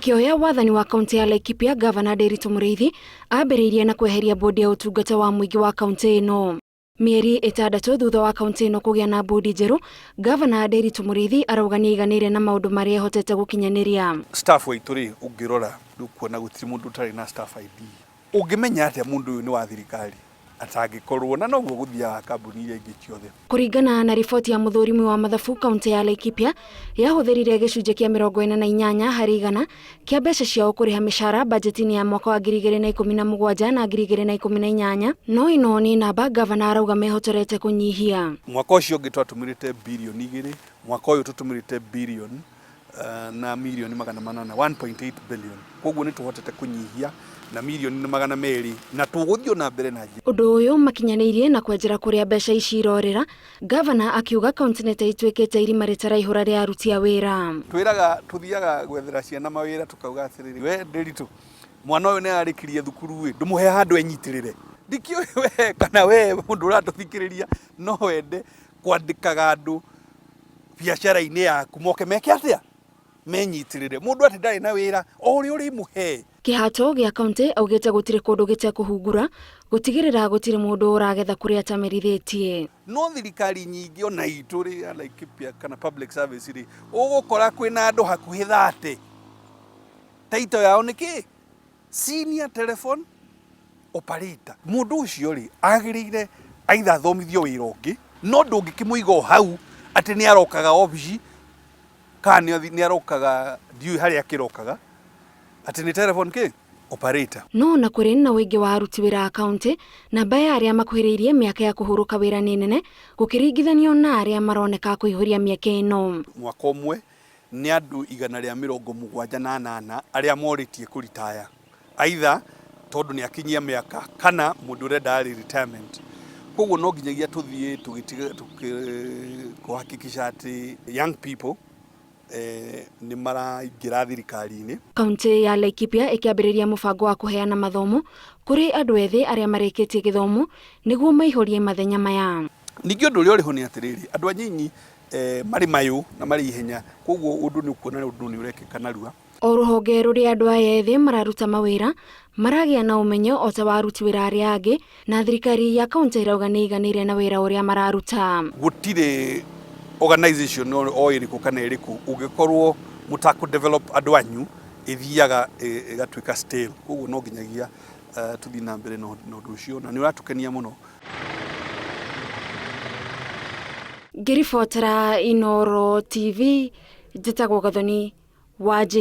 Akĩoya wathani wa kaunti ya Laikipia, Gavana Nderitu Mũrĩithi ambĩrĩirie na kweheria bodi ya ũtungata wa mũingĩ wa kaunti ĩno. Mĩeri 6 thutha wa kaunti ĩno kũgĩa na bodi njerũ, Gavana Nderitu Mũrĩithi arauga nĩaiganĩire na maũndũ marĩa ehotete gũkinyanĩria. Staff aitũ rĩ, ũngĩrora ndũkuona gũtirĩ mũndũ ũtarĩ na staff ID. Ũngĩmenya atĩa mũndũ ũyũ nĩ wa thirikari atangĩkorwo, na noguo gũthiaga kambuni iria ingĩ ciothe. Kũringana na riboti ya mũthũrimi wa mathabu, kaunti ya Laikipia yahũthĩrire gĩcunjĩ kĩa 48 harĩ igana kĩa mbeca ciao kũrĩha mĩcara bajeti-inĩ ya mwaka wa 2017 na 2018, no ĩno nĩ namba gavana arauga mehotorete kũnyihia. Mwaka ũcio ũngĩ twatũmĩrĩte birioni 2, mwaka ũyũ tũtũmĩrĩte birioni na mirioni 800, 1.8 billion. Koguo nĩ tũhotete kũnyihia na mirioni 200 na tũgũthiĩ na mbere na njĩra. Ũndũ ũyũ makinyanĩirie na kwenjera kũrĩa mbeca ici irorĩra, gavana akiuga kaunti nĩ ta ituĩkĩte irima rĩtaraihũra rĩa aruti a wĩra. Twĩraga tũthiaga gwethera ciana mawĩra tũkauga atĩrĩrĩ, we Nderitu, mwana ũyũ nĩ arĩkirie thukuru ĩ, ndũmũhe handũ enyitĩrĩre. Ndikĩũĩ we kana we mũndũ ũratũthikĩrĩria no wende kwandĩkaga andũ biacara-inĩ yaku moke meke atĩa, menyitĩrĩre. Mũndũ atĩ ndarĩ na wĩra o ũrĩa ũrĩmũhe. Kĩhato gĩa kaunti augĩte gũtirĩ kũndũ gĩtekũhungura gũtigĩrĩra gũtirĩ mũndũ ũragetha kũrĩa atamerithĩtie. No thirikari nyingĩ ona itũ rĩ ya Laikipia kana public service rĩ, ũgũkora kwĩna andũ hakuhĩ 30 title yao nĩ kĩ? Senior telephone operator. Mũndũ ũcio rĩ agĩrĩire either athomithio wĩra ũngĩ, no ndũngĩkĩmũiga o hau atĩ nĩ arokaga obici kana nĩ arokaga ndiũĩ harĩa akĩrokaga atĩ nĩ telephone kĩ operator. No na kũrĩ na ũingĩ wa aruti wĩra a kaunti, namba ya arĩa makuhĩrĩirie mĩaka ya kũhurũka wĩra nĩ nene gũkĩringithanio na arĩa maroneka kũihũria mĩeke ĩno. Mwaka ũmwe nĩ andũ 178 arĩa morĩtie kũritaya, either tondũ nĩ akinyia mĩaka kana mũndũ ũrenda early retirement. Koguo no nginyagia tũthiĩ kũhakikisha atĩ young people nĩ maraingĩra thirikari-inĩ. Kaunti ya Laikipia ĩkĩambĩrĩria mũbango wa kũheana mathomo kũrĩ andũ ethĩ arĩa marĩkĩtie gĩthomo nĩguo maihũrie mathenya maya. Ningĩ ũndũ ũrĩa ũrĩ ho nĩ atĩrĩrĩ, andũ anyinyi marĩ mayũ na marĩ ihenya, koguo ũndũ nĩ ũkuona ũndũ nĩ ũrekĩka narua. O rũhonge rũrĩa andũ aya ethĩ mararuta mawĩra maragĩa na ũmenyo o ta wa aruti wĩra arĩa angĩ, na thirikari ya kaunti ĩrauga nĩ ĩiganĩire na wĩra ũrĩa mararuta. Gũtirĩ organization o ĩrĩkũ kana ĩrĩkũ ũngĩkorwo mũtakũ develop andũ anyu ĩthiaga ĩgatuĩka stale. Koguo no nginyagia tũthiĩ na mbere na ũndũ ũcio na nĩ ũratũkenia mũno. Ngĩribotera Inooro TV, njĩtagwo Gathoni Wanjĩhi.